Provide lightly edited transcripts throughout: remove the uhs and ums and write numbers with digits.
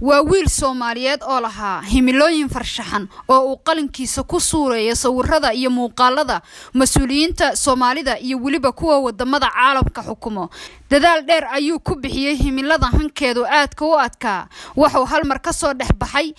Waa wiil Soomaaliyeed oo lahaa himilooyin farshaxan oo uu qalinkiisa ku suureeyo sawirada iyo muuqaalada mas-uuliyiinta Soomaalida iyo weliba kuwa wadamada caalamka xukumo. Dadaal dheer ayuu ku bixiyey himilada hankeedu aadka u adkaa. Wuxuu hal mar ka soo dhex baxay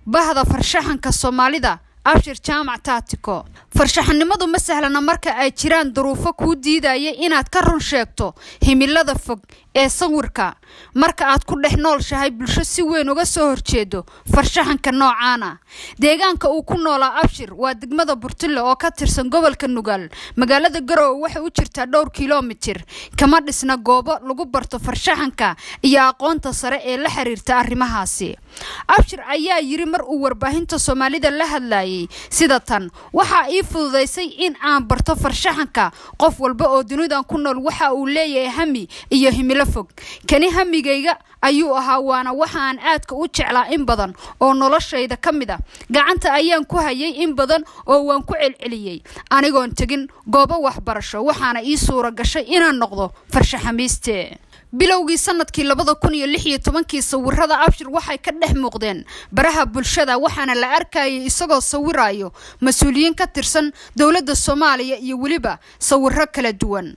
bahda farshaxanka Soomaalida, Abshir Jaamac Taatiko. Farshaxanimadu ma sahlana marka ay jiraan duruufo kuu diidaya inaad ka run sheegto himilada fog ee sawirka, marka aad ku dhex noolshahay bulsho si weyn uga soo horjeedo farshaxanka noocaana. Deegaanka uu ku noolaa Abshir waa degmada Burtille oo ka tirsan gobolka Nugaal. Magaalada Garowe waxay u jirtaa dhowr kilomitir. Kama dhisna goobo lagu barto farshaxanka iyo aqoonta sare ee la xiriirta arrimahaasi. Abshir ayaa yiri mar uu warbaahinta Soomaalida la hadlayay sida tan: "Waxaa ii fududaysay in aan barto farshaxanka qof walba oo dunidan ku nool waxa uu leeyahay hami iyo himilo fog. Kani hamigayga ayuu ahaa, waana waxa aan aadka u jeclaa in badan oo noloshayda ka mid a. Gacanta ayaan ku hayay in badan oo waan ku celceliyey anigoon tegin goobo waxbarasho, waxaana ii suura gashay inaan noqdo farshaxamiiste." Bilowgii sanadkii 2016-kii, sawirada Abshir waxay ka dhex muuqdeen baraha bulshada, waxaana la arkayay isagoo sawirayo mas-uuliyiin ka tirsan dowladda Soomaaliya iyo weliba sawiro kala duwan.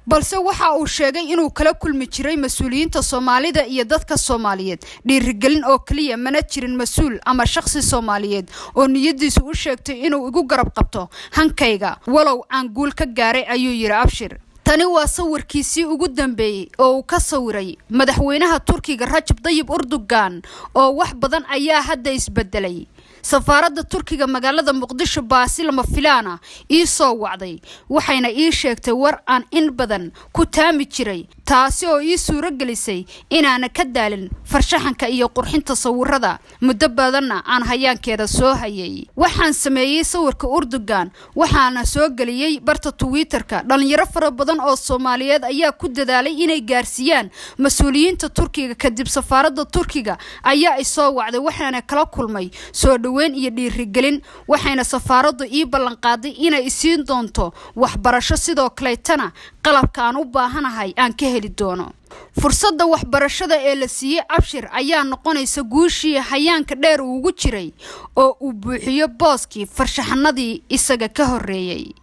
Balse waxa uu sheegay inuu kala kulmi jiray mas-uuliyiinta Soomaalida iyo dadka Soomaaliyeed dhiirigelin oo keliya, mana jirin mas-uul ama shakhsi Soomaaliyeed oo niyadiisu u sheegtay inuu igu garab qabto hankayga, walow aan guul ka gaaray, ayuu yidhi Abshir. Tani waa sawirkiisii ugu dambeeyey oo uu ka sawiray madaxweynaha Turkiga Rajab Dayib Erdogan, oo wax badan ayaa hadda isbedelay. "Safaaradda Turkiga magaalada Muqdisho baasi lama filaana ii soo wacday, waxayna ii sheegtay war aan in badan ku taami jiray, taasi oo ii suuro gelisay inaana ka daalin farshaxanka iyo qurxinta sawirada, muddo badanna aan hayaankeeda soo hayay. Waxaan sameeyey sawirka Erdogan, waxaana soo geliyey barta Twitterka. Dhalinyaro fara badan oo Soomaaliyeed ayaa ku dadaalay inay gaarsiiyaan mas-uuliyiinta Turkiga. Kadib safaaradda Turkiga ayaa isoo wacday, waxaana kala kulmay soo dhoweyn iyo dhiirigelin, waxayna safaaraddu ii ballanqaaday inay isiin doonto waxbarasho, sidoo kaleetana qalabka aan u baahanahay aan ka heli doono." Fursadda waxbarashada ee la siiyey Abshir ayaa noqonaysa guushii hayaanka dheer uugu jiray oo uu buuxiyo booskii farshaxanadii isaga ka horreeyey.